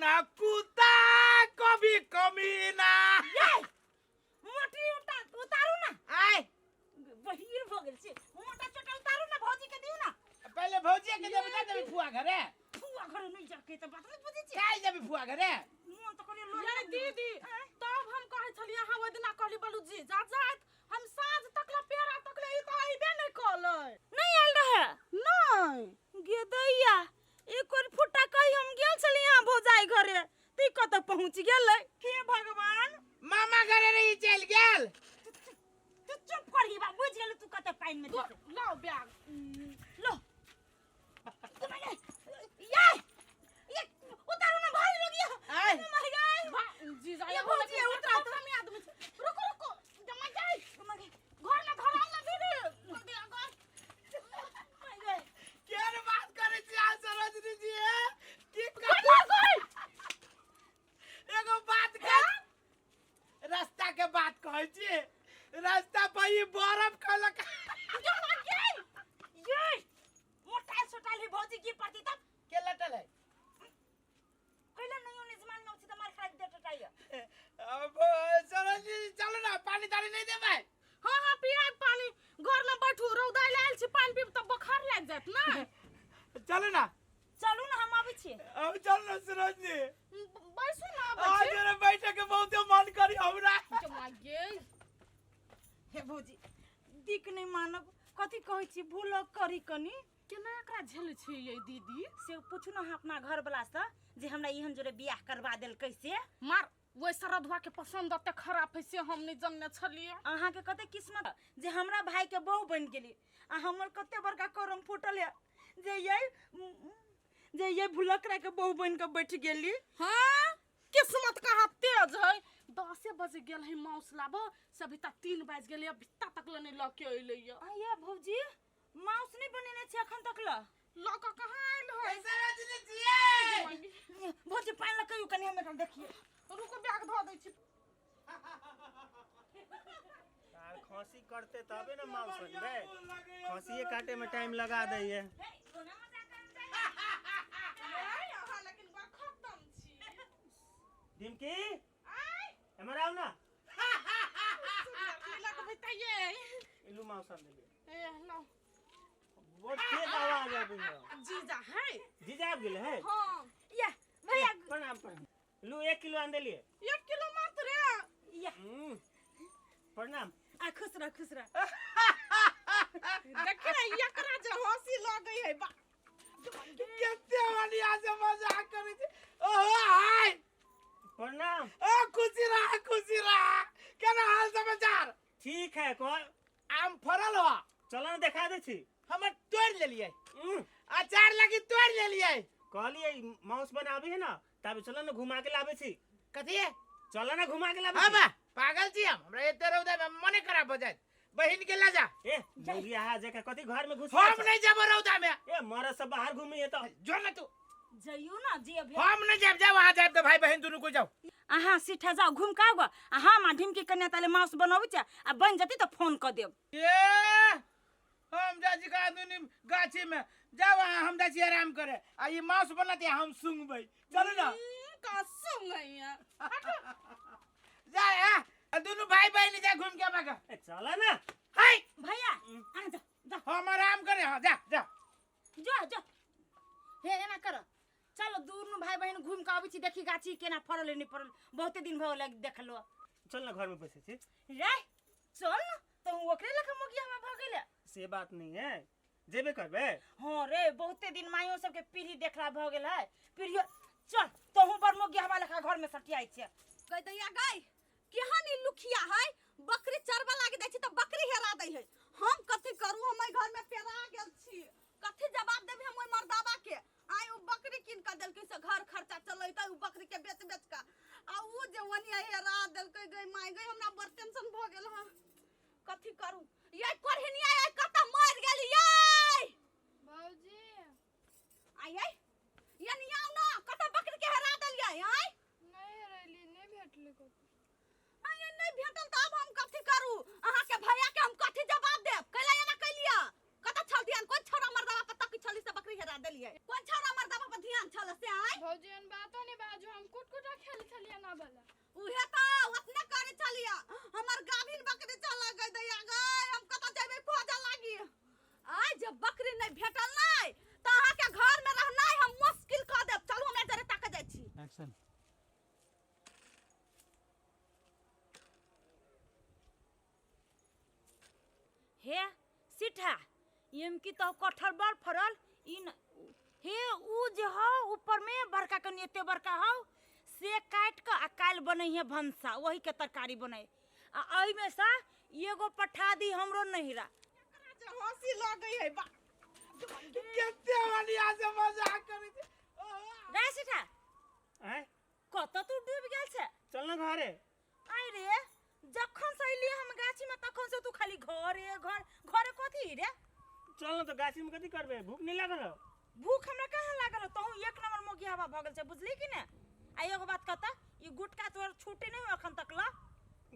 ना कुत्ता कभी कमीना। ये मोटरी उतारू ना। आय बहिर भ गेल छी। मोटा चोटा उतारू ना, भौजी के दियौ ना। पहिले भौजी के देबे, जा देबे फुआ घरे। फुआ घरे नहीं जाके त बात नहीं बुझै छी। काल जेबे फुआ घरे। मोन त करे लो। यार दीदी, तब हम कहै छलियै अहाँ ओहि दिना कहली बलू जी जा जाइत हम साँझ तकला पेड़ा तकले ई त अइबे नहि कलै। नहीं आयल रहे? नहीं। गे दैया, एक और फुटा कही हम गेल छली यहाँ भौजाई घरे त ई कतऽ पहुँच गेलै? हे भगवान। मामा घरे रही चलि गेल। तू चुप करही बा, बुझि गेल तू कतऽ पानि में जेतै। लाओ बैग। लो। ये ये उतारू ना भाई लोग ये। आय। मर गए। जीजा ये भौजी उतरा तो। हम आदमी छी। रुको रुको, जमा जाई। घर में धरा ना दीदी। घर। मर गए। केहन बात करै छी अहाँ सरोजनी जी, हे? की एगो बात कह, रास्ता के बात कहै छी, रास्ता पर ई बरफ खलक। ये मोटाइल सोटाइल है भौजी की पड़ती तब के लटल है? कैला नहीं होने जमान में उछि त मार खा दे टटाइया। अब सरोजनी जी चलू ना, पानी तानी नहीं देबै? हाँ हाँ पियाब पानी, घर में बैठू, रौदा आयल छी, पानी पीब त बोखार लागि जायत ना। चलू ना। चलू ना, हम आबै छी। अब चलू ना सरोजनी। बैसू ना, आबै आज छी। रे बैठे के बहुते मन करी हमरा। जमा गेल। हे भौजी, दिक नहीं मानब, कथी कहै छी, भूल करी कनी। केना एकरा झेलै छी ये दीदी? से पूछू ना अपना घर वाला से जे हमरा एहन जोरे बियाह करवा देलकै से। मार ओहि सरधुआ के पसंद एते खराब है से हम नहीं जनने छलियै। अहाँ के कते किस्मत जे हमरा भाई के बहू बनि गेली, आ हमर कते बड़का करम फूटल है जे ये भुलकरा के बहू बनि के बैठ गेली। हाँ किस्मत कहाँ तेज है। 10 बजे गेल है माउस लाबऽ, से अभी तक 3 बाजि गेलै, अभी तक ले नहीं लऽ के अयलै ये। आ ये भौजी माउस नहीं बनेने छै अखन तक ल। लऽ कऽ कहाँ आयल है? सरोजनी जी। भौजी पानि लऽ कहियो कनि हम एकरा देखिए। रुको बैग धऽ दै छी। आर खांसी करते तबे ना मांस बनबे, खांसीए काटे में टाइम लगा दैये। अहाँ लेकिन बड़ खतम छी। डिमकी एमहर आउ ना। लगबै तऽ ये। इलू मांस आन देलियै। ए लाउ। बहुत तेज आवाज आबै है। जीजा है। जीजा आबि गेलै है? हाँ। या भैया प्रणाम प्रणाम। लू 1 किलो आन देलियै। 1 किलो मात्र। या। प्रणाम। आ खुश रह खुश रह। देखिए एकरा जे हंसी लगै है बा। कते बढ़िया से मजाक करै छै। ओहो हाय। प्रणाम। ओ खुशी रह खुशी रह। केना हाल समाचार? ठीक है। कौन? आम फरल हो। चलो ना देखा दै छी। हमर तोड़ लेलियै। अचार लगी तोड़ लेलियै। कहलियै मांस बनाबी है ना, तब चलो ना घुमा के लाबै छी। कथी? चलो ना घुमा के लाबै हाँ छी। बा, पागल छी हम, हमरा एते रौदा में मने खराब हो जायत। बहिन के ला जा। ए मुर्गिया हा जेका कथी घर में घुस हम नहीं जाबो रौदा में। ए मरद सब बाहर घूमी है तो। जो ना तू। जइयो ना, जे अभी। हम नहीं जाब, जाओ वहां जाब तो भाई बहन दोनों को जाओ। अहाँ सीठा जाओ घूम के आगो, आ हम आ ढिमकी कन्या ताले मांस बनाबै छै, आ बन जती तो फोन क देब। ए हम जा छी का दुनी गाछी में, जाओ वहां हम जा छी आराम करे, आ ई मांस बनत हम सुंगबै। चलू ना। का सुंगैया। जा आ दोनों भाई बहन जा घूम के आबा। ए चला ना। हाय भैया, आ जा जा। हम आराम करे। हां जा जा। जा जा। हे एना कर, चलो दुनू भाई बहन घूम के आबै छी, देखी गाछी केना फड़ल नहीं फड़ल, बहुते दिन भऽ गेल देखलो। चल ना घर में बैसे छी। रे चल ना, तो ओकरे लख मोगिया में भऽ गेलै। से बात नहीं है, जेबे करबे। हाँ रे बहुते दिन माइयो सबके पीढ़ी देखला भऽ गेल है, पीढ़ी चल तोहू बड़ मोगिया हवा लेखा घर में सटियाइ छै। गई दैया गई, केहन ई लुखिया है, बकरी चरबा लागी दै छी त बकरी हेरा दै है। हम कथी करू, हम एहि घर में पेरा गेल छी, कथी जवाब देबै हम ओहि मर्दाबा के? आइ ओ बकरी कीन कऽ देलकै से घर खर्चा चलेतै, ओ बकरी के बेच बेच कऽ, आ उ जे ओनिया हेरा देलकै। गई माय गई, हमरा बड़ टेंशन भऽ गेल हँ, कथी करू? ये कोढ़िनिया ये कतऽ मरि गेली ये? भौजी। आइ ये ये नियाउ ना, कतऽ बकरी के हेरा देलियै? आइ नहि हेरेलियै, नहि भेटलै कतौ। आइ ये नहि भेटल तऽ आब हम कथी करू? अहाँके भैया के हम कथी जवाब देब? कैला एना कैलियै? एम की तो कटहर बड़ फड़ल ई न हे ऊ जे हौ ऊपर में बड़का कनि एते बड़का हौ से काटि कऽ आ काल्हि बनैहे भनसा, वही के तरकारी बनै। आ एहिमे से एगो पठा दी हमरो नहिरा। हंसी लगै है बा। कते बढ़िया से मजाक करै छै। रे सेठा, आँय? कतऽ तू डूबि गेल छै? चल ना घरे। आइ रे, जखन से अइली हम गाछी में तखन से तू खाली घरे घर घरे, कथी रे? चल ना, तो गाछी में कथी करबे? भूख नहीं लागल हौ? भूख हमरा कहाँ लागल हौ? तहूँ एक नंबर मोगी हवा भऽ गेल छै, बुझली कि ने? आ एगो बात कहता, ई गुटका तोहर छूटे नहीं हो अखन तक ला?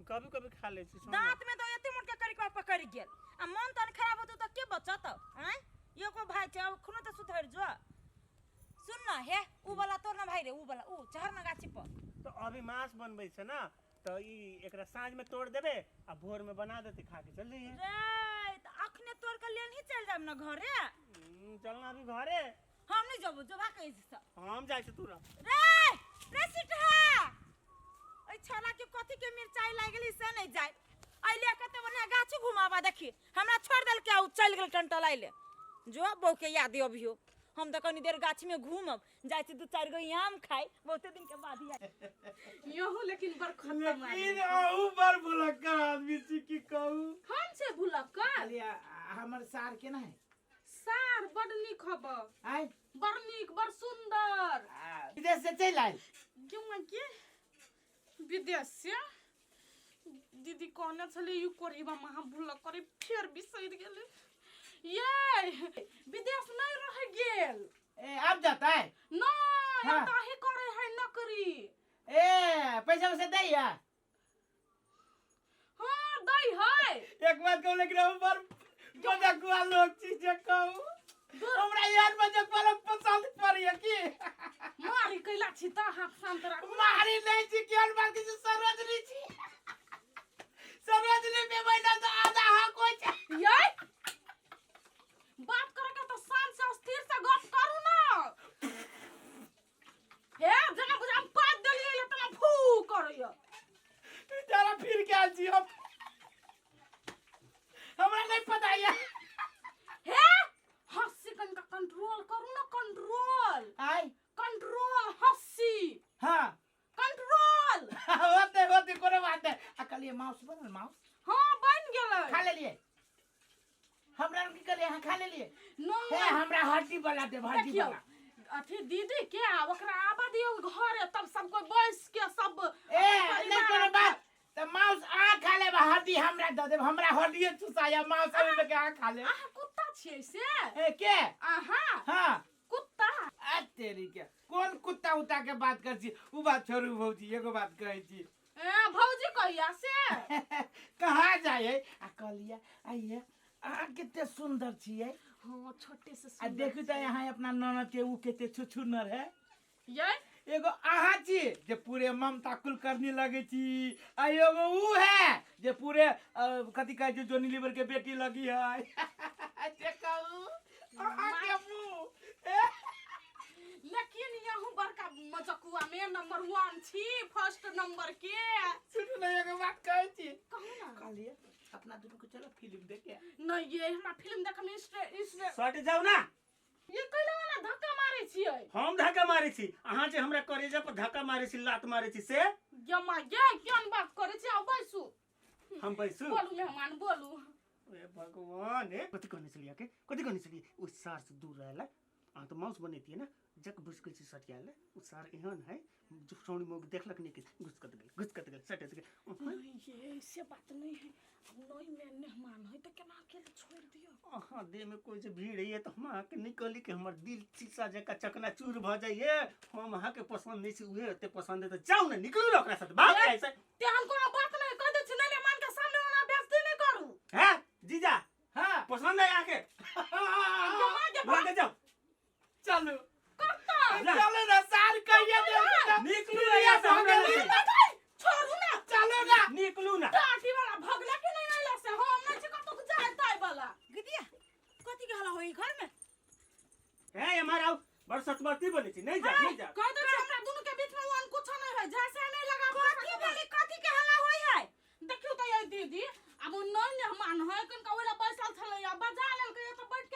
कभी कभी खा ले छी। दांत में तो एते मोट के करिकवा पकड़ गेल आ मन तन खराब होतो त के बचत? आँय, एगो भाई छै, अब खुनो त सुधरि जो। सुन न हे, ऊ वाला तोर न भाई रे, ऊ वाला ऊ चढ़ न गाछी पर। तो अभी मांस बनबै छै ना, तो ई एकरा साँझ में तोड़ देबे आ भोर में बना देते, खा के चल जइहे। रे, त अखने तोड़ के लेन ही चल जाब न घरे। चल ना अभी घरे। हम नहीं जबो, जो भाग से। हम जाइ छी, तू रह। रे रे सिटहा, एहि छोरा के कथी के मिरचाई लागि गेली से नहीं जाए। अइले कते बढ़िया गाछी घुमावा, देखी हमरा छोड़ देल के चल गेल टंटल। अइले जो बहू के याद अभियो। हम तो कनी देर गाछी में घूमब, जाइ छी दू चारि गो आम खाइ, बहुते दिन के बाद ही। यहू लेकिन बड़ खतम आदमी। लेकिन अहू बड़ भुलक्कड़ आदमी छी, की कहू। हम छै भुलक्कड़? कहलियै, हमर सार केना है? सार बड़ नीक हब। आय? बड़ नीक, बड़ सुंदर। विदेश से चलि आयल? क्यों के विदेश से? दीदी कहने छली you कोरीबा महा भुलक करे, फेर बिसरि गेलै। ये विदेश नहीं रह गेल। ए, आब जाता है? नहीं। हाँ। ताही करे है नौकरी। ए, पैसा वैसा दैया? हाँ, दै है। एक बात कहू, लेकिन हम बड़ मजाकुआ लोग छी जे कहू, हमरा यार मजाकुआ लोग पसंद पड़िया की। मारी कैला छी त हाथ शांत राखू। मारी नहीं छी, केहन बात की छी, सरोजनी छी, सरोजनी पे बैठल तो आधा हक होइ छै। ये बात करे के त शांत से स्थिर से गप करू ना। हे जेना बुझा हम पात देलियै ले तना फू करैया। जरा फिर के आयल छी हम, हमरा नहीं पता ये। हे, हंसी कनिका कंट्रोल करू ना, कंट्रोल। आय? कंट्रोल हंसी। हाँ। कंट्रोल। होते होते, कोनो बात नहीं। आ कहलिए माउस बनल माउस? हाँ, बन गेलै। खा लेलिए? हमरा की कहलिए, अहाँ खा लेलिए? हे। नहीं। हमरा हड्डी वाला देब, हड्डी देखियौ वाला। अथी दीदी के आ ओकरा आबऽ दियौ घरे, तब सब कोई बैस के सब ए नहीं। परिवार। कोनो बात त माउस अहाँ खा लेब, हड्डी हमरा दऽ देब। हमरा हड्डिए चुसाया, माउस अभी के अहाँ खा लेब। अहाँ कुत्ता छियै से? ए, के? अहाँ। हाँ। कुत्ता। आ तेरी के, कोन कुत्ता उत्ता के बात कर छी? उ बात छोड़ू भौजी, एगो बात कहै छी। ए भौजी कहिया से? कहाँ जाए? आ कहलिए, आइए, अहाँ कते सुंदर छियै। हाँ, छोटे से आ सुंदर। देखू तऽ यहाँ अपना ननद के, उ कते छुछुनर है। ये एगो अहाँ छी जे पूरे ममता कुलकर्णी लगे छी, आ एगो उ है जे पूरे कथी कहै छै, जोनी लीवर के बेटी लगी है। जे कहू, अहाँ के मुँह ए, लेकिन यहू बड़का मजकुआ में नंबर 1 छी, फर्स्ट नंबर के। सुनू ने, एगो बात कहै छी। कहू ना। कहलिए, अपना दुनू के चलो फिल्म देखे। नहीं, ये हमरा फिल्म देखे में इंटरेस्ट सट जाउ ना। ये कैला वाला धक्का मारे छियै? हम धक्का मारै छी? अहाँ जे हमरा करेजा पर धक्का मारै छी, लात मारै छी से। जमा ये केहन बात करे छी? आउ बैसू। हम बैसू? बोलू मेहमान, बोलू। ए भगवान, ए कथी कहने छलियै के, कथी कहने छलियै? ओ सार से दूर रहेला। अहाँ तऽ माउस बनेतियै ने, जक बुसकै छी सटियाल। ओ सार एहन है जो सौनी मौग देखलक नहि कि घुसकत गेल, घुसकत गेल, सटत गेल। नहीं, ये ऐसे बात नहीं है। अब नहीं में मेहमान है तो केना अकेले छोड़ दियो? अहाँ देह में कोई जे भीड़ है तऽ हम अहाँके नहि कहली कि हमर दिल शीशा जकाँ चकनाचूर भऽ जाइए। हम अहाँके पसंद नहि छी, उहे ओते पसंद है, तऽ जाउ ने, निकलू ने ओकरा साथ, भाग जाइ से। तेहन कोनो बात नहीं, कह दै छी नहीं मेहमान के सामने ओना बेइज्जती नहीं करू। हैं जीजा? हाँ। पसंद है अहाँके? जमा के लऽ के जाउ। चलू। कत्ता? चलू ना, सार कहिए देलकै। निकलू ने यहाँ से, हमरा लगे। छोड़ू ना। चलू ना। निकलू ना। टाटी वाला भगला कि नहीं अइला से? हम नहीं छी कतौ जाय ताय वाला। गिदिया, कथी के हल्ला होई घर में? हे एम्हर आउ, बड़ सतबती बनै छी। नहीं जा, नहीं जा। कह दै छी हमरा दुनू के बीच में वन कुछ नहीं है, जैसे नहीं लगा। कथी भेलै? कथी के हल्ला होई है? देखियौ तऽ ये दीदी, आब ओ नहीं मेहमान है, कनिका ओहि ला बैसल छलै, आ बजा लेलकै, तऽ बैठ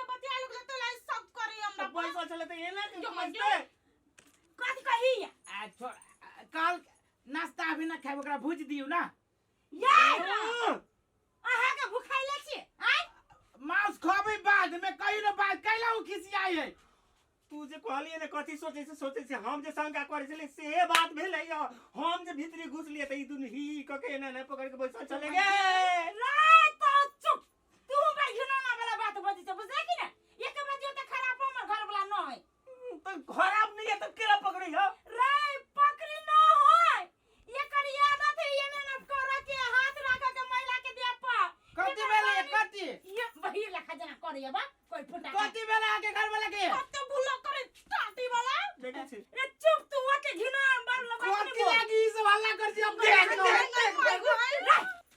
नमस्ते। कथी कही आ छोड़ काल नाश्ता अभी ना खाए, ओकरा भूज दियौ ना। ये अहाँ के भुखाइले छी आय? मांस खबै बाद में, कहियो ना बात कैला उ खिसियाई है। तू जे कहलिए ने कथी सोचे से सोचे से, हम जे शंका करे छलिए से बात भेलै। हम जे भीतरी घुसलिए त ई दुनू ही क के एना एना पकड़ के बैसल चले गे। रे तो चुप, तू बड़ घिनौना वाला बात बजै छ, बुझले कि ने? एक बजे त खराब हमर घर वाला न है। त खराब नहीं है त केला पकड़ी हो? रे पकड़ी न है, एकर आदत है एने न करे के, हाथ राख के महिला के देह पर। कथी भेलै? कथी ये वही लखा जना करे बा कोई फुटा कथी भेलै अहाँके घर वाला के? कते भूला करे टाटी वाला। देखै छी। रे चुप, तू ओते घिनौना बार लगा कथी लागी ई सब हल्ला कर छी? अब देख देख देख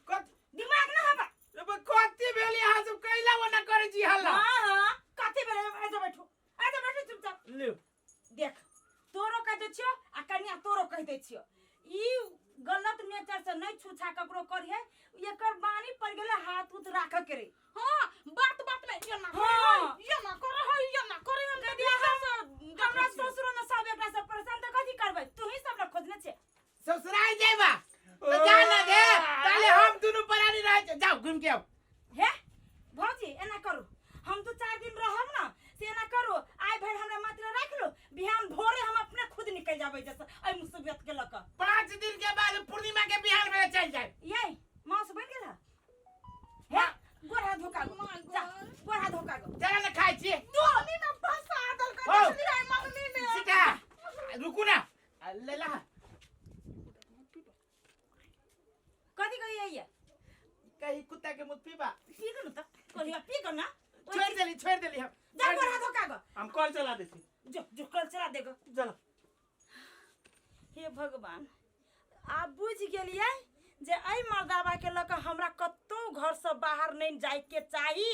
कथी दिमाग न हबा। रे, कथी भेलै? अहाँ सब कैला ओना करै छी हल्ला? हां हां, कथी भेलै? आजा बैठू, आजा बैठू चुपचाप। लिउ। देख, तोरो कह दै छियो आ कनिया तोरो कह दै छियो, ई गलत नेचर से नहीं छूछा ककरो करिहे। एकर बानी पड़ गेलै हाथ उथ राख के रे। हां, बात बात में ये ना करे हाँ। ये ना करे है, ये ना करे। हम कह दिया हमरा ससुरो ने सब एकरा से परेशान, त कथी करबै? तू ही सब ने खोजने छे। ससुराल जाइबा त जा ना दे, ताले हम दुनू प्राणी रहै छी। जाउ घुमि के आउ। हे भौजी, एना करू, हम 2-4 दिन रहब ना, से एना करू, आइ भरि हमरा मात्र राखि लो, बिहान भोरे हम अपने खुद निकलि जाबै जैसे एहि मुसीबत के लऽ कऽ। 5 दिन के बाद पूर्णिमा के बिहान भेले चलि जायब। ये मांस बनि गेल हे? गोर हाथ धोका गो, जा गोर हाथ धोका गो। चला ने खाइ छी। मम्मी में फंसा दल के हौ। देखलियै मम्मी में। सीता रुकू ना, लेला। कथी कहिए ये? कही कुत्ता के मुँह पीबा। पी गो न त कहिया पी गो ना। छोड़ देली, छोड़ देली हम। जा गोर हाथ धोका गो। हम कल चला दै छी। जो जो कल चला देगो। चलो। हे भगवान, आब बुझि गेलियै जे एहि मर्दाबा के लऽ कऽ हमरा कतहु घरसँ बाहर नहि जाइके चाही।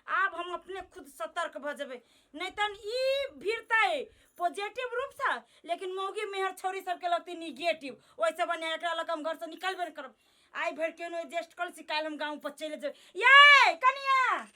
आब हम अपने खुद सतर्क भऽ जेबै, नहि तन ई भिड़तै पॉजिटिव रूपसँ, लेकिन मौगी मेहर छौरी सबके लगतै निगेटिव। ओहिसँ बढ़िआँ एकरा लऽ कऽ हम घरसँ निकलबे नहि करब। आइ भरि केहनो एडजस्ट कऽ लै छी, काल्हि हम गाँव पर चलि जेबै। ये कनिया।